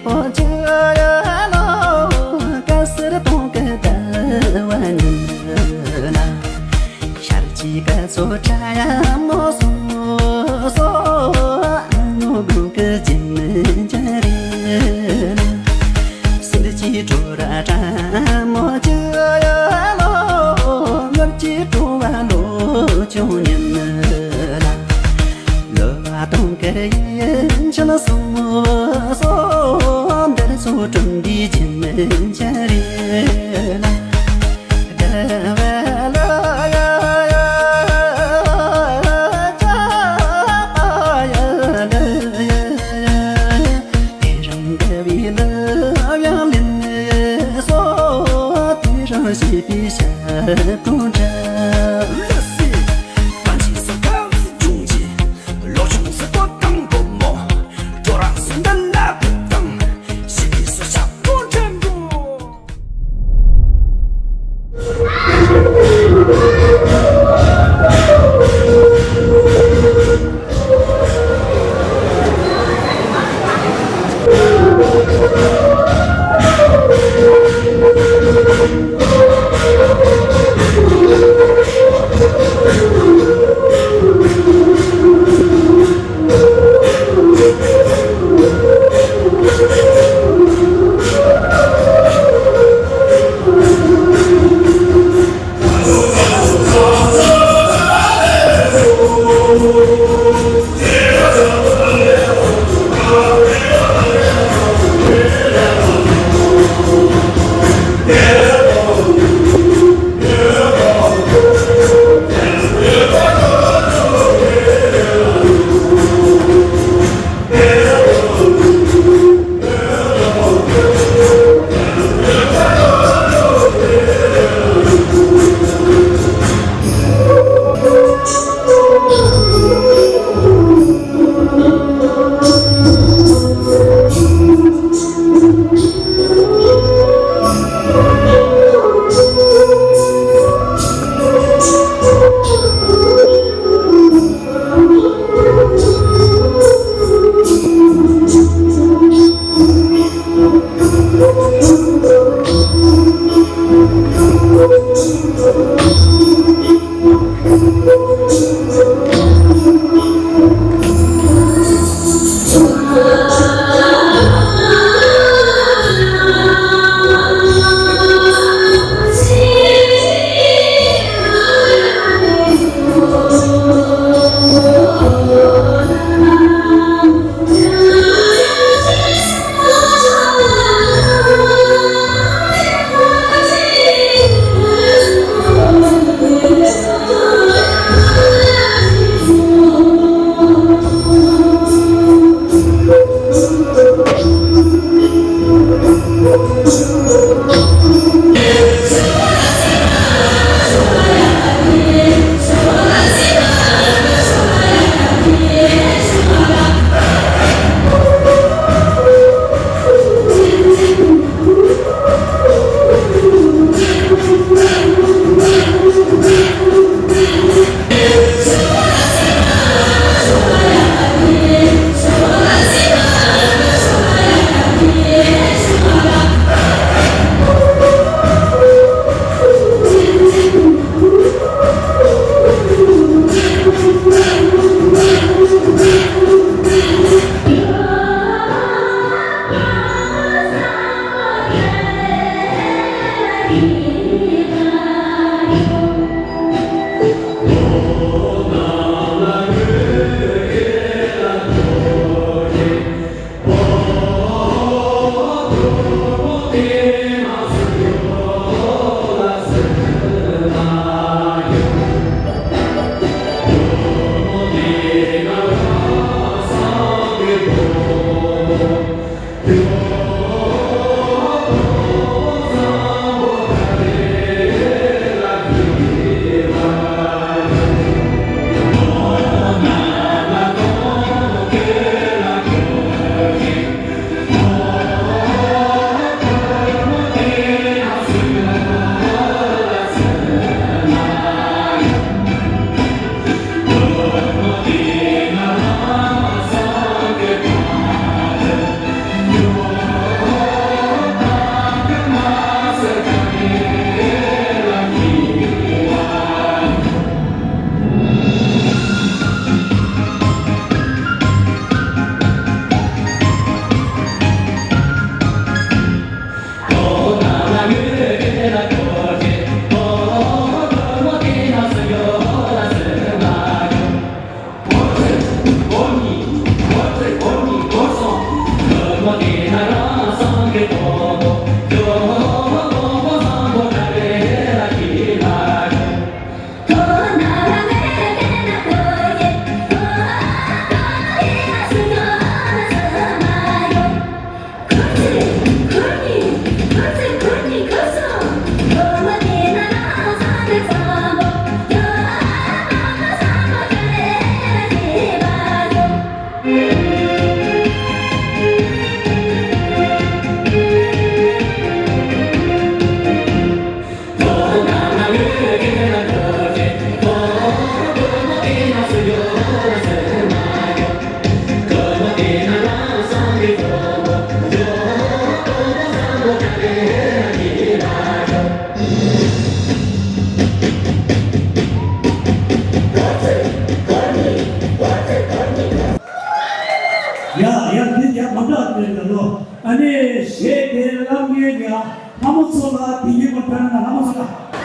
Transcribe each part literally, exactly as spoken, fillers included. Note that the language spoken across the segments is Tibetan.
པོ་ཆུ་ཡ་ལོ། དཀར་སེར་སྟོང་གི་ཟླ་བ་ཉིན་ལ། ཤར་གྱི་སྐར་ཚོགས་ཕྲ་ཡ་མོ་སོ་སོ། ཨ་ནུ་དགུང་གི་སྐྱིད་མི་འཇའ་རིས་ལ། སེར་གྱི་བྲོ་ར་ཕྲ་མོ་ཆུ་ཡ་ལོ། ངར་གྱི་བྲོ་བ་ལོ་ཆུང་ཉིན་ལ། ལོ་བ་སྟོང་གི་ཡིན་ཕྱིན་སོང་སོ། འདིར་ཚོ་གྲོང་གི་ཁྱིམ་མི་འཆར་ཡོད་ལ། བདེ་བ་ལ་ཡ་ཡ་ཡ་ཡ་ལ་ཡ་ཡ། དེ་རིང་དགའ་བའི་ལ་ཡང་ལེན་སོ། དེ་རིང་ཤེས་པའི་ཞབས་དྲུང་འདྲ། ལ་སི། པཎ་ཆེན་སུ་དགའ་བའི་ལྗོངས་ཀྱི། ལོ་ཆུང་སུ་ཏོ་དང་པོ་མོ། ཁྲོ་ར་སུ་འདི་ལ་བུད་དང་། ཞི་བའི་སུ་ཞབས་པོ་དྲན་པོ། ཨ་ནི་གཞས་དེ་བླངས་མཁན་གྱི་ལྷ་མོ་མཚོ་ལགས་དེ་ཉིད་མ་དྲན་ན་ལྷ་མོ་མཚོ་ལགས།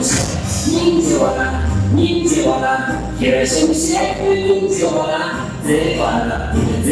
སྙིང་རྗེ་བ་ལ། སྙིང་རྗེ་བ་ལ། ཁྱེད་རང་ཤེས་མི་ཤེས་ཁོའི་སྙིང་རྗེ་བ་ལ། དངོས་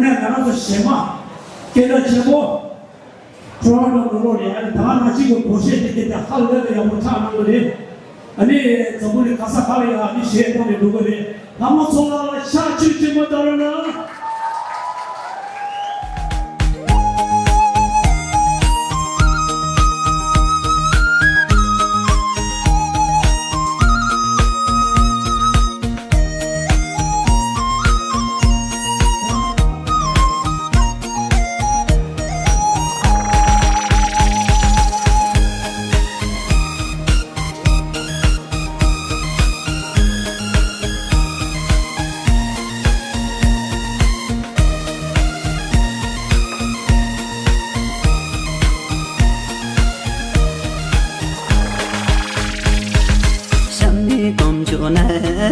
གནས་ང་རང་ཚོ་གཞས་མ་སྐད་གྲགས་ཆེན་པོ། ཊོ་རོན་ཊོ་ནང་ལོགས་ནས་ཨ་ནི་ད་ག་ནང་བཞིན་གྱི་སྒོར་གཞས་དེ་དེ་དེ་ཧ་ལས་པའི་ཡག་པོ་ཆགས་གནང་གི་རེད། ཨ་ནི་འཛམ་བུ་གླིང་ག་ས་ག་ལ་ཡང་ཨ་ནི་གཞས་གཏོང་ནས་འགྲོ་གི་རེད། ལྷ་མོ་མཚོ་ལགས་ལ་ཕྱག་མཆོད་ཆེན་པོ་གནང་རོགས་གནང་།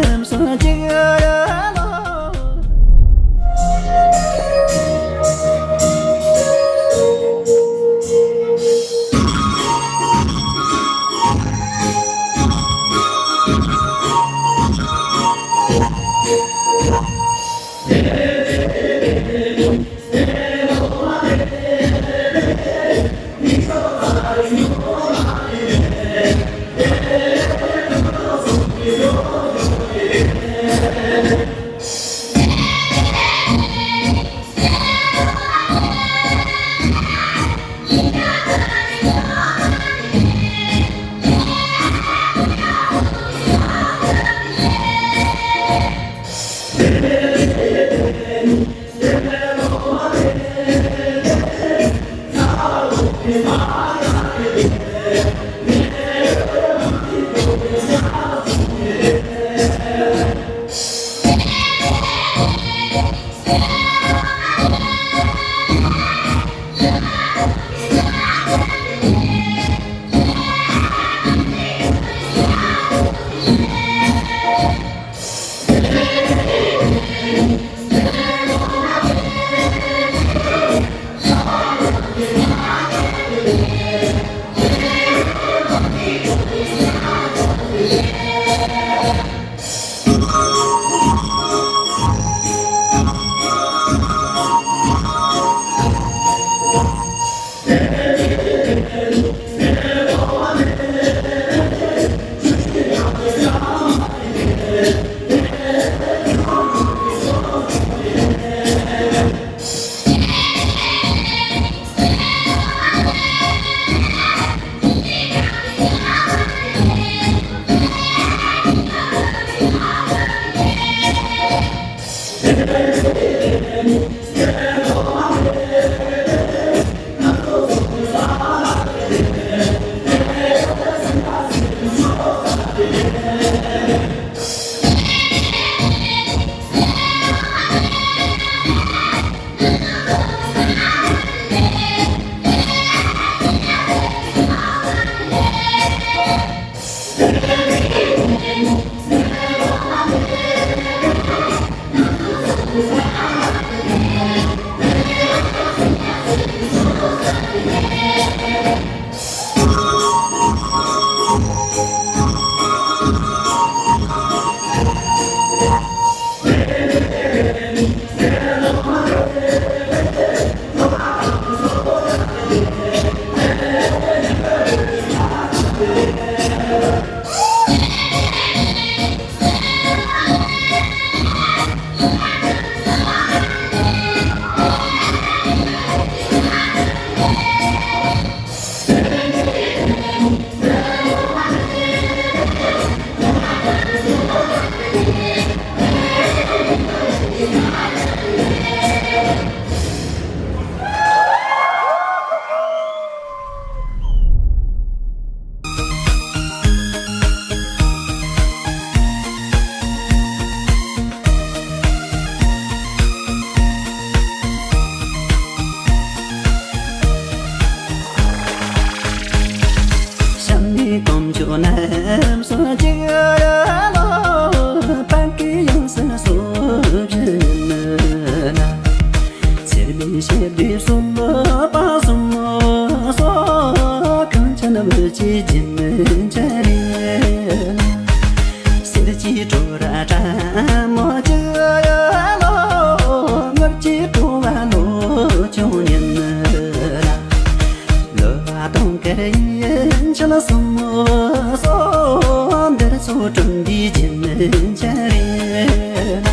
ཅིག་ལོ། པང་གི་ཡང་སེ་སོ་བཞི་ཡིན་ན། ཚེར་མའི་ཞལ་དུ་སོ་མོ་པ་སོ་མོ་སོ། གངས་ཅན་བོད་ཀྱི་རྒྱན་ཆ་རེད། གསེར་གྱི་བྲོ་ར་ཕྲ་མོ་ཅིག་ལོ། དངུལ་གྱི་བྲོ་བ་ལོ་ཆུང་ཉིན་ལ། ལོ་བ་དུང་དཀར་ཡིན་ཆེན་སོ་མོ་སོ། འདིར་ཚོ་གྲོང་གི་རྒྱན་ཆ་རེད།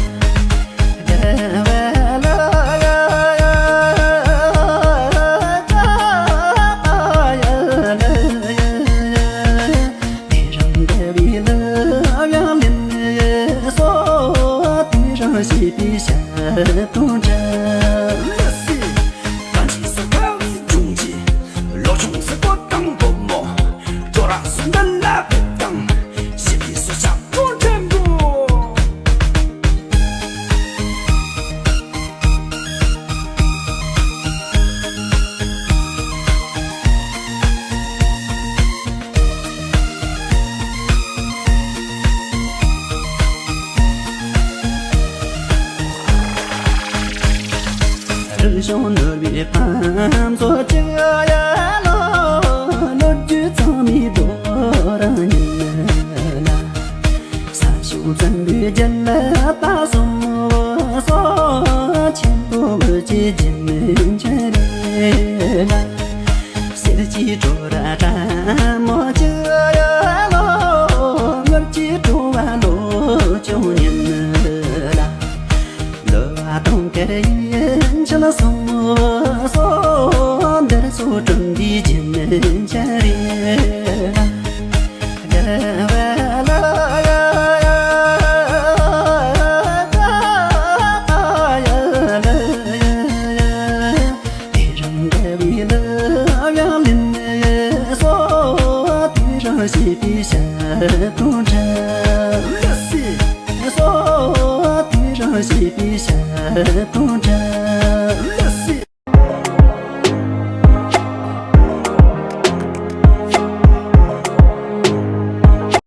དེ་རིང་འདི་བའི་ལུགས་ཡང་ལེན་སོ། དེ་རིང་བྱིས་པའི་ཞལ་དུང་འདྲ། ལོ་ཆུང་སེ་གོ་དང་བུ་མོ། ཁྱོད་རང་སུ་འདི་ལ་ཕེབས་དང་། བྱིས་པའི་སུ་ཞབས་དྲུང་དྲན་པོ། རིག་གཞུང་ནོར་བུའི་ཕ་མཚོ་ཅིག་ཡ་ལོ། ལོ་རྒྱུས་ཚང་མའི་རྡོ་རིང་ཉིན་ལ། ས་ཞིང་བཙན་པོའི་རྒྱལ་པ་སོ་སོ། ཆེན་པོ་བོད་ཀྱི་རྒྱལ་མོའི་འཆར་ལ། གསེར་གྱི་བྲོ་ར་ཕྲ་མོ་ཅིག་ཡ་ལོ། དངུལ་གྱི་བྲོ་བ་ལོ་ཆུང་ཉིན་ལ། ལོ་བ་དུང་དཀར་ཡིན་ཆེན་སོ་སོ། འདིར་ཚོ་གྲོང་གི་རྒྱན་ཆ་རེད། དེ་རིང་འདི་བའི་ལུགས་ཡང་ལེན་སོ། དེ་རིང་བྱིས་པའི་ཞལ་དུང་འདྲ། སོ། དེ་རིང་བྱིས་པའི་ཞལ་དུང་འདྲ།